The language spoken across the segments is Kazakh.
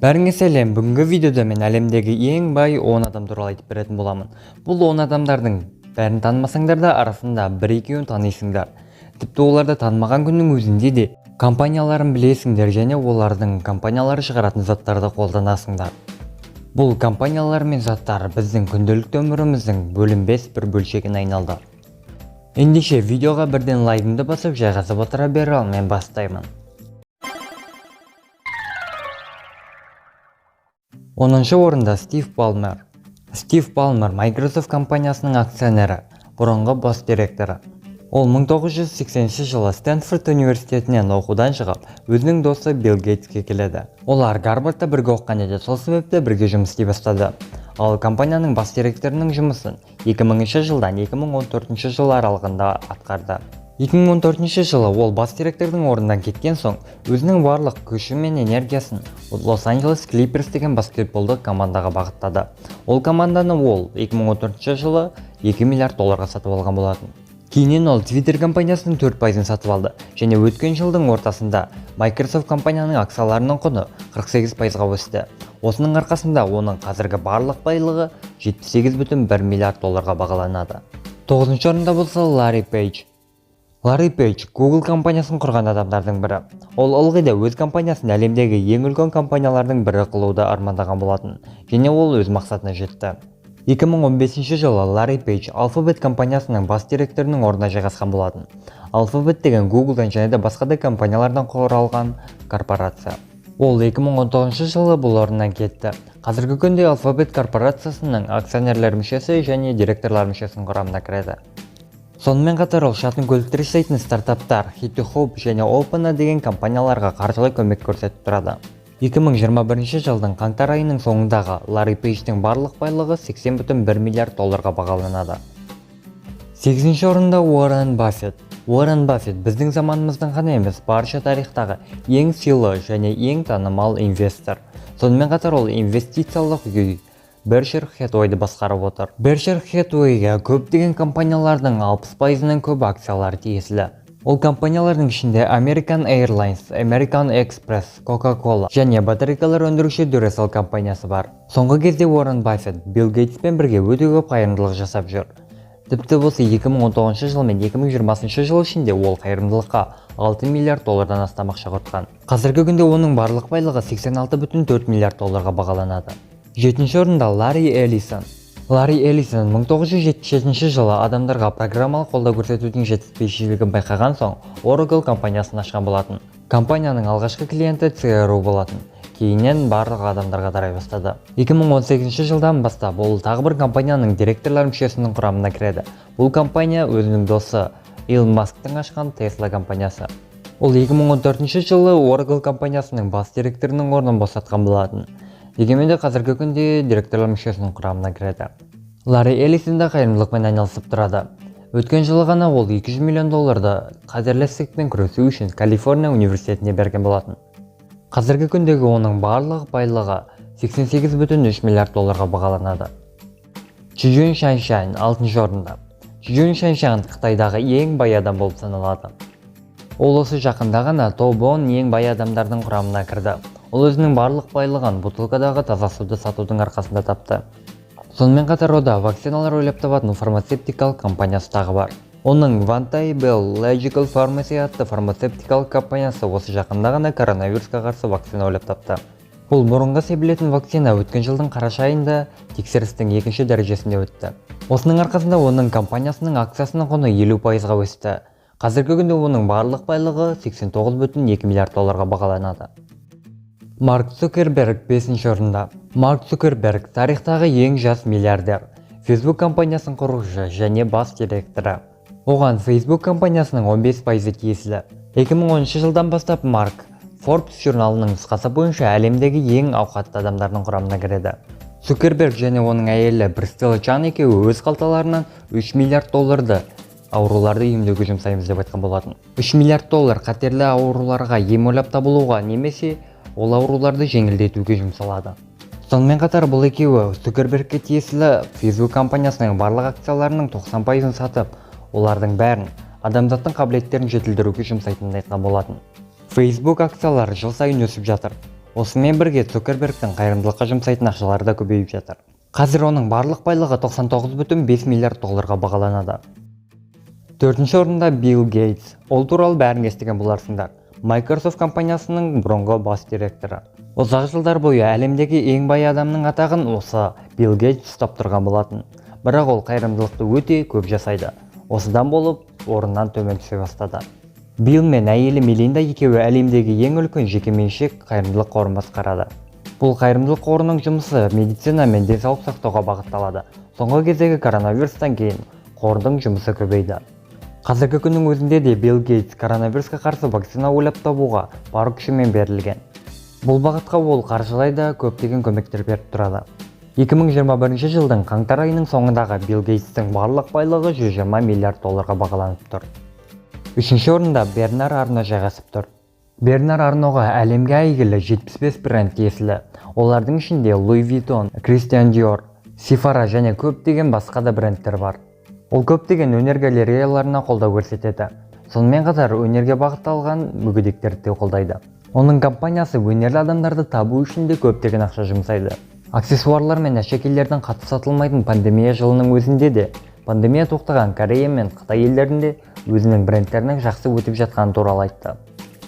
Бәріңе сәлем! Бүгінгі видеода мен әлемдегі ең бай 10 адам туралы айтып беретін боламын. Бұл 10 адамдардың бәрін танымасаңдар да, арасында бір-екеуін танисыңдар. Тіпті оларды танымаған күннің өзінде де компанияларын білесіңдер және олардың компаниялары шығаратын заттарды қолданасыңдар. Бұл компаниялар мен заттар біздің күнделікті өміріміздің бөлінбес бір бөлшегіне айналды. Ендеше видеоға бірден лайкыңды басып, жайғасып отыра бер, ал мен бастаймын. 10-шы орында Стив Балмер. Стив Балмер Microsoft компаниясының акционері, бұрынғы бас директоры. Ол 1980 жылы Стэнфорд университетінен оқудан шығып, өзінің досы Билл Гейтске келеді. Олар Гарвардта бірге оқыған еді, сол себепті бірге жұмыс істей бастады. Ал компанияның бас директорының жұмысын 2000 жылдан 2014 жыл аралығында атқарды. 2014 жылы ол бас директордың орнынан кеткен соң, өзінің барлық күші мен энергиясын Лос-Анджелес Клиперс деген баскетболдық командаға бағыттады. Ол команданы ол 2014 жылы 2 миллиард долларға сатып алған болатын. Кейіннен ол Twitter компаниясының 4%-ын сатып алды және өткен жылдың ортасында Microsoft компанияның акцияларының құны 48%-ға өсті. Осының арқасында оның қазіргі барлық байлығы 78,1 миллиард долларға бағаланады. 9-шы орында болса Ларри Пейдж. Ларри Пейдж Google компаниясын құрған адамдардың бірі. Ол ылғи да өз компаниясын әлемдегі ең үлкен компаниялардың бірі қылуды армандаған болатын және ол өз мақсатына жетті. 2015 жылы Ларри Пейдж Alphabet компаниясының бас директорының орнына жайғасқан болатын. Alphabet деген Google'дан және де басқа да компаниялардан құралған корпорация. Ол 2019 жылы бұл орнынан кетті. Қазіргі күнде Alphabet корпорациясының акционерлер мүшесі және директорлар мүшесінің құрамына кіреді. Сонымен қатар ол ұшатын көліктер жасайтын стартаптар Hip2Hop және Opena деген компанияларға қаржылай көмек көрсетіп тұрады. 2021 жылдың қаңтар айының соңындағы Ларри Пейдждің барлық байлығы 80,1 миллиард долларға бағаланады. 8-ші орында Уоррен Баффет. Уоррен Баффет біздің заманымыздың ғана емес, барша тарихтағы ең сыйлы және ең танымал инвестор. Сонымен қатар ол инвестициялық үй Berkshire Hathaway'ды басқарып отыр. Berkshire Hathaway'ге көптеген компаниялардың 60%-ынан көп акциялары тиесілі. Ол компаниялардың ішінде American Airlines, American Express, Coca-Cola және батарейкалар өндіруші Duracell компаниясы бар. Соңғы кезде Уоррен Баффет Билл Гейтспен бірге өте көп қайырымдылық жасап жүр. Тіпті осы 2019 жыл мен 2020 жыл ішінде ол қайырымдылыққа 6 миллиард доллардан астам ақша құртқан. Қазіргі күнде оның барлық байлығы 86,4 миллиард долларға бағаланады. 7-ші орында Ларри Эллисон. Ларри Эллисон 1977 жылы адамдарға программалық қолдау көрсетудің жетіспеушілігін байқаған соң Oracle компаниясын ашқан болатын. Компанияның алғашқы клиенті CRU болатын. Кейіннен барлық адамдарға тарай бастады. 2018 жылдан бастап ол тағы бір компанияның директорлар мүшесінің құрамына кіреді. Бұл компания өзінің досы Илон Масктың ашқан Tesla компаниясы. Ол 2014 жылы Oracle компаниясының бас директорының орнын босатқан болатын. Дегенмен де қазіргі күнде директорлар мүшесінің құрамына кіреді. Ларри Эллисон да қайырымдылықпен айналысып тұрады. Өткен жылы ғана ол 200 миллион долларды қатерлі ісікпен күресу үшін Калифорния университетіне берген болатын. Қазіргі күндегі оның барлық байлығы 88,3 миллиард долларға бағаланады. Чжун Шаншань 6-шы орында. Чжун Шаншань Қытайдағы ең бай адам болып саналады. Ол осы жақында ғана топ 10 ең бай адамдардың құрамына кірді. Ол өзінің барлық байлығын бутылкадағы таза суды сатудың арқасында тапты. Сонымен қатар ода вакциналар ойлап табатын фармацевтикалық компаниясы тағы бар. Оның Wantai Biological Pharmacy атты фармацевтикалық компаниясы осы жақында ғана коронавирусқа қарсы вакцина ойлап тапты. Бұл мұрынға себілетін вакцина өткен жылдың қараша айында тексерістің екінші дәрежесінде өтті. Осының арқасында оның компаниясының акциясының құны 50%-ға өсті. Қазіргі күнде оның барлық байлығы 89,2 миллиард долларға бағаланады. Марк Цукерберг 5-ші орында. Марк Цукерберг тарихтағы ең жас миллиардер, Facebook компаниясын құрушы және бас директоры. Оған Facebook компаниясының 15% тиесілі. 2010 жылдан бастап Марк Forbes журналының нұсқасы бойынша әлемдегі ең ауқатты адамдардың құрамына кіреді. Цукерберг және оның әйелі Присцилла Чан екеуі өз қалталарынан 3 миллиард долларды ауруларды емдеуге жұмсаймыз деп айтқан болатын. 3 миллиард доллар қатерлі ауруларға ем ойлап табылуға немесе ол ауруларды жеңілдетуге жұмсалады. Сонымен қатар бұл екеуі Цукербергке тиесілі Facebook компаниясының барлық акцияларының 90%-ын сатып, олардың бәрін адамзаттың қабілеттерін жетілдіруге жұмсайтынын айтқан болатын. Facebook акциялары жыл сайын өсіп жатыр. Осымен бірге Цукербергтің қайырымдылыққа жұмсайтын ақшалары да көбейіп жатыр. Қазір оның барлық байлығы 99,5 миллиард долларға бағаланады. Төртінші орында Билл Гейтс. Ол туралы бәрін естіген боларсыңдар. Microsoft компаниясының бұрынғы бас директоры. Ұзақ жылдар бойы әлемдегі ең бай адамның атағын осы Билл Гейтс ұстап тұрған болатын. Бірақ ол қайырымдылықты өте көп жасайды. Осыдан болып орнынан төмен түсе бастады. Билл мен әйелі Мелинда екеуі әлемдегі ең үлкен жекеменшік қайырымдылық қорын басқарады. Бұл қайырымдылық қорының жұмысы медицина мен денсаулық сақтауға бағытталады. Соңғы кездегі коронавирустан кейін қордың жұмысы көбейді. Қазіргі күннің өзінде де Билл Гейтс коронавирусқа қарсы вакцина ойлап табуға бар күшімен берілген. Бұл бағытқа ол қаржылай да көптеген көмектер беріп тұрады. 2021 жылдың қаңтар айының соңындағы Билл Гейтстің барлық байлығы 120 миллиард долларға бағаланып тұр. Үшінші орында Бернар Арно жайғасып тұр. Бернар Арноға әлемге әйгілі 75 бренд тиесілі. Олардың ішінде Louis Vuitton, Christian Dior, Sephora және көптеген басқа да брендтер бар. Ол көптеген өнер галереяларына қолдау көрсетеді. Сонымен қатар өнерге бағытталған мүгедектерді де қолдайды. Оның компаниясы өнерлі адамдарды табу үшін де көптеген ақша жұмсайды. Аксессуарлар мен әшекейлердің қатты сатылмайтын пандемия жылының өзінде де пандемия тоқтаған Корея мен Қытай елдерінде өзінің брендтерінің жақсы өтіп жатқаны туралы айтты.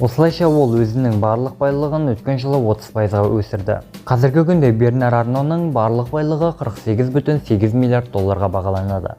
Осылайша ол өзінің барлық байлығын өткен жылы 30%-ға өсірді. Қазіргі күнде Бернар Арноның барлық байлығы 48,8 миллиард долларға бағаланады.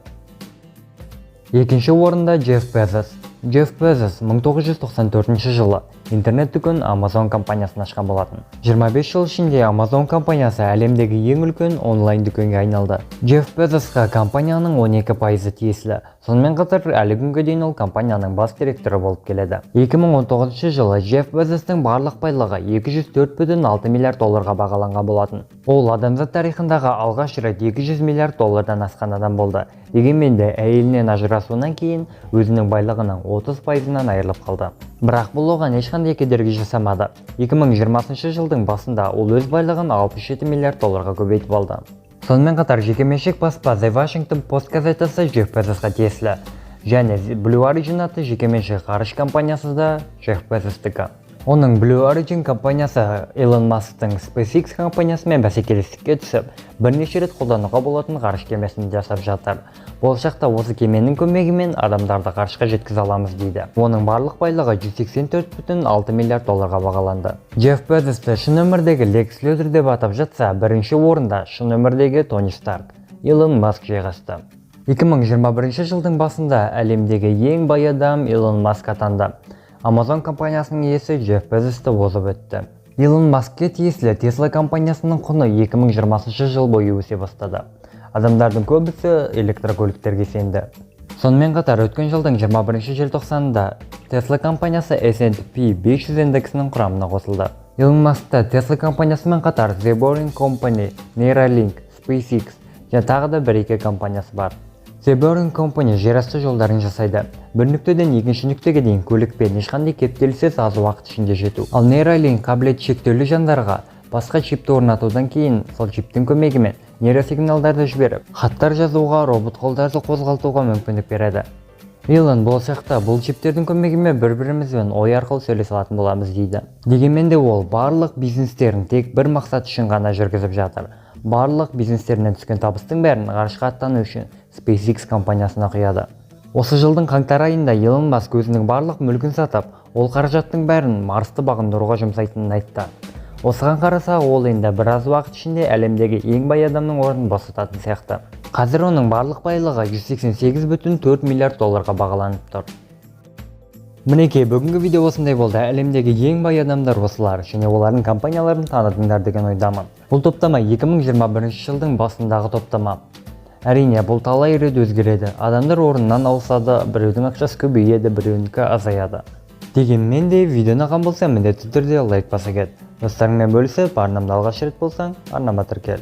Екінші орында Джефф Безос. Джефф Безос 1994 жылы интернет дүкен Amazon компаниясын ашқан болатын. 25 жыл ішінде Amazon компаниясы әлемдегі ең үлкен онлайн дүкенге айналды. Джефф Безосқа компанияның 12%-ы тиесілі. Сонымен қатар әлі күнге дейін ол компанияның бас директоры болып келеді. 2019 жылы Джефф Безостың барлық байлығы 204,6 миллиард долларға бағаланған болатын. Ол адамзат тарихындағы алғаш рет 200 миллиард доллардан асқан адам болды. Дегенмен де әйелінен ажырасуынан кейін өзінің байлығының 30%-ынан айырылып қалды. Бірақ бұл оған ешқандай кедергі жасамады. 2020 жылдың басында ол өз байлығын 67 миллиард долларға көбейтіп алды. Сонымен қатар жекеменшік баспа The Washington Post газетасы Джефф Безосқа тиесілі. Және Blue Origin атты жекеменшік ғарыш компаниясы да Джефф Безостікі. Оның Blue Origin компаниясы Илон Масктың SpaceX компаниясымен бәсекелестікке түсіп, бірнеше рет қолдануға болатын ғарыш кемесін жасап жатыр. Болашақта осы кеменің көмегімен адамдарды ғарышқа жеткізе аламыз дейді. Оның барлық байлығы 184,6 миллиард долларға бағаланды. Джефф Безосты шын өмірдегі Лекс Лютер деп атап жатса, бірінші орында шын өмірдегі Тони Старк, Илон Маск жайғасты. 2021 жылдың басында әлемдегі ең бай адам Илон Маск атанды. Amazon компаниясының иесі Джефф Безосты озып өтті. Илон Маскке тиесілі Tesla компаниясының құны 2020 жыл бойы өсе бастады. Адамдардың көбісі электрокөліктерге сенді. Сонымен қатар өткен жылдың 21 желтоқсанында Tesla компаниясы S&P 500 индексінің құрамына қосылды. Илон Маскта Tesla компаниясымен қатар The Boring Company, Neuralink, SpaceX және тағы да бір-екі компаниясы бар. The Boring Company жерасты жолдарын жасайды. Бір нүктеден екінші нүктеге дейін көлікпен ешқандай кептеліссіз аз уақыт ішінде жету. Ал Neuralink қабілеті шектеулі жандарға басқа чипті орнатудан кейін сол чиптің көмегімен нейросигналдарды жіберіп, хаттар жазуға, робот қолдарды қозғалтуға мүмкіндік береді. Илон болашақта бұл чиптердің көмегімен бір-бірімізбен ой арқылы сөйлесе алатын боламыз дейді. Дегенмен де ол барлық бизнестерін тек бір мақсат үшін ғана жүргізіп жатыр. Барлық бизнестерінен түскен табыстың бәрін ғарышқа аттану үшін SpaceX компаниясына құяды. Осы жылдың қаңтар айында Илон Маск өзінің барлық мүлкін сатып, ол қаражаттың бәрін Марсты бағындыруға жұмсайтынын айтты. Осыған қарасақ, ол енді біраз уақыт ішінде әлемдегі ең бай адамның орнын босататын сияқты. Қазір оның барлық байлығы 188,4 миллиард долларға бағаланып тұр. Мінекей, бүгінгі видео осындай болды. Әлемдегі ең бай адамдар осылар және олардың компанияларын таныдыңдар деген ойдамын. Бұл топтама 2021 жылдың басындағы топтама. Әрине, бұл талай рет өзгереді. Адамдар орнынан ауысады, біреудің ақшасы көбейеді, біреуінікі азаяды. Дегенмен де видео ұнаған болса, міндетті түрде лайк баса кет. Достарыңмен бөлісіп, арнамда алғаш рет болсаң, арнама тіркел.